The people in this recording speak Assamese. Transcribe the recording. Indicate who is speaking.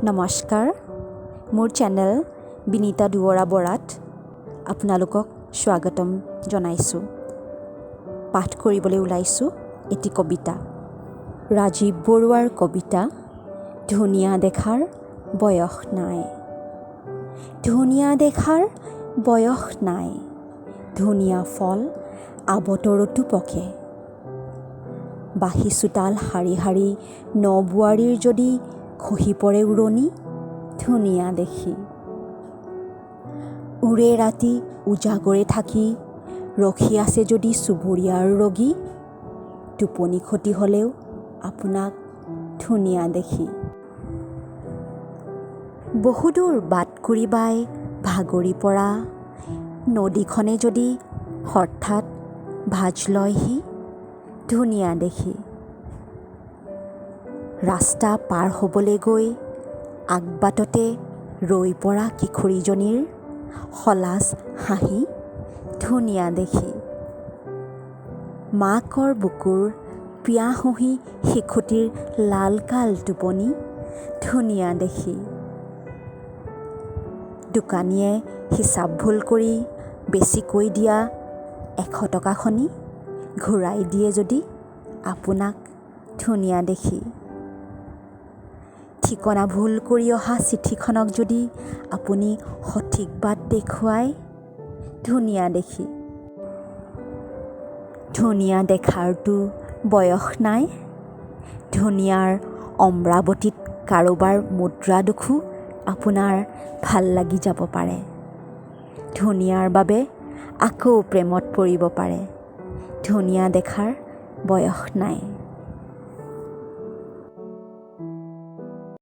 Speaker 1: নমস্কাৰ, মোৰ চেনেল বিনীতা দুৱৰা বৰাত আপোনালোকক স্বাগতম জনাইছোঁ। পাঠ কৰিবলৈ ওলাইছোঁ এটি কবিতা, ৰাজীৱ বৰুৱাৰ কবিতা ধুনীয়া দেখাৰ বয়স নাই। ধুনীয়া দেখাৰ বয়স নাই, ধুনীয়া ফল আবতৰতো পকে। বাঁহী চোতাল সাৰি সাৰি ন-বোৱাৰীৰ যদি খহি পৰে উৰণি, ধুনীয়া দেখি। ওৰে ৰাতি উজাগৰে থাকি ৰখি আছে যদি চুবুৰীয়াৰ ৰোগী, টোপনি ক্ষতি হ'লেও আপোনাক ধুনীয়া দেখি। বহুদূৰ বাট কুৰি বাই ভাগৰি পৰা নদীখনে যদি হঠাৎ ভাঁজ লয়হি, ধুনীয়া দেখি। ৰাস্তা পাৰ হ'বলৈ গৈ আগবাটতে ৰৈ পৰা কিশোৰীজনীৰ সলাজ হাঁহি, ধুনীয়া দেখি। মাকৰ বুকুৰ পিয়াহ শুহি শিশুটিৰ লালকাল টোপনি, ধুনীয়া দেখি। দোকানীয়ে হিচাপ ভুল কৰি বেছিকৈ দিয়া 100 টকাখনি ঘূৰাই দিয়ে যদি আপোনাক, ধুনীয়া দেখি। ঠিকনা ভুল কৰি অহা চিঠিখনক যদি আপুনি সঠিক বাট দেখুৱায়, ধুনীয়া দেখি। ধুনীয়া দেখাৰতো বয়স নাই, ধুনীয়াৰ অমৰাৱতীত কাৰোবাৰ মুদ্ৰা দুখো আপোনাৰ ভাল লাগি যাব পাৰে। ধুনীয়াৰ বাবে আকৌ প্ৰেমত পৰিব পাৰে। ধুনীয়া দেখাৰ বয়স নাই।